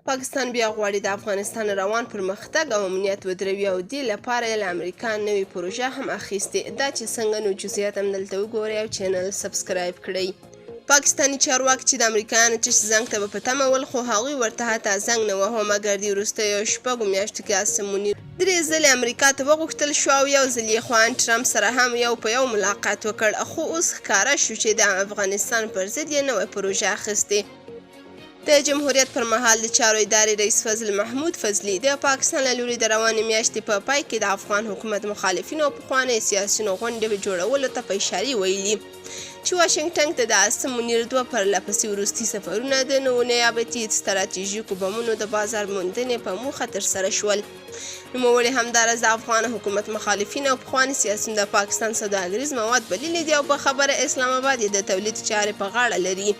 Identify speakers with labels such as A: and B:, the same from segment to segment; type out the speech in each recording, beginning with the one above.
A: پاکستان بیا غواړي د افغانستان روان پرمختګ او امنیت ودروي او دې لپاره یې له امریکا نوې پروژه هم اخیستې. دا چې څنګه، نو جزئیات هم دلته وګورئ او چینل سبسکرایب کړئ. پاکستاني چارواکي چې د امریکایانو تش زنګ ته به په تمه ول، خو هغوی ورته حتی زنګ نه وهو. مګر دې وروستیو 6 میاشتو کې عاصم منیر درې ځلې امریکا ته وغوښتل شو او یو ځل یې خوان ټرمپ سره هم یو په یو ملاقات وکړ، خو اوس ښکاره شو چې د افغانستان پر ضد یې نوې پروژه اخیستې. د جمهوریت پر مهال د چارو ادارې رئیس فضل محمود فضلي د پاکستان له لوري د روانې میاشتې په پای کې د افغان حکومت مخالفینو او پخوانیو سیاسیونو غونډې جوړولو ته په اشارې ویلي چې واشنګټن ته د عاصم منیر دوه پرله پسې وروستي سفرونه د نوو نیابتي ستراتیژیکو بمونو د بازار موندنې په موخه ترسره شول. نوموړي همداراز د افغان حکومت مخالفین او پخواني سیاسیون د پاکستان سوداګریز مواد بللي دي او په خبره اسلام اباد یې د تولید چارې په غاړه لري.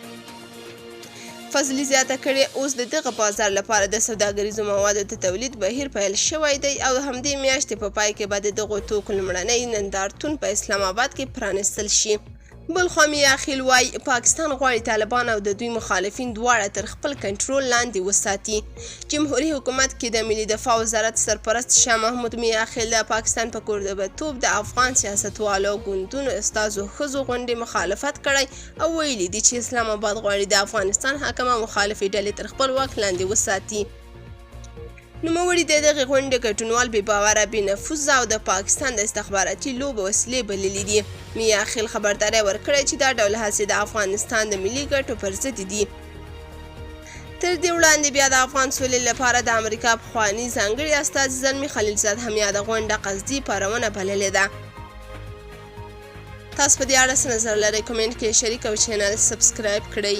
A: فضلي زیاته کړې، اوس د دغه بازار لپاره د سوداګریزو موادو د تولید بهیر پیل شوی دی او د همدې میاشتې په پای کې به د دغو توکو لومړنی نندارتون په اسلام اباد کې پرانیستل شي. بلخوا میاخیل وايي، پاکستان غواړي طالبان او د دوی مخالفین دواړه تر خپل کنټرول لاندې وساتي. جمهوري حکومت کې د ملي دفاع وزارت سرپرست شاه محمود میاخیل د پاکستان په کوربتوب د افغان سیاستوالو او ګوندونو استازو ښځو غونډې مخالفت کړی او ویلي دي چې اسلام اباد غواړي د افغانستان حاکمه مخالفې ډلې تر خپل واک لاندې وساتي. نوموړي د دغې غونډې ګډونوال بې باوره، بې نفوذه او د پاکستان د استخباراتي لوبو وسیلې بللي دي. میاخیل خبرداری ورکړی چې دا ډول هڅې د افغانستان د ملي ګټو پر ضد دي. تر دې وړاندې بیا د افغان سولې لپاره د امریکا پخواني ځانګړي استازي زلمي خلیلزاد هم یاده غونډه قصدي پارونه بللې ده. تاسو په دې اړه څه نظر لرئ؟ کومنټ کې شریک او چینل سبسکرایب کړئ.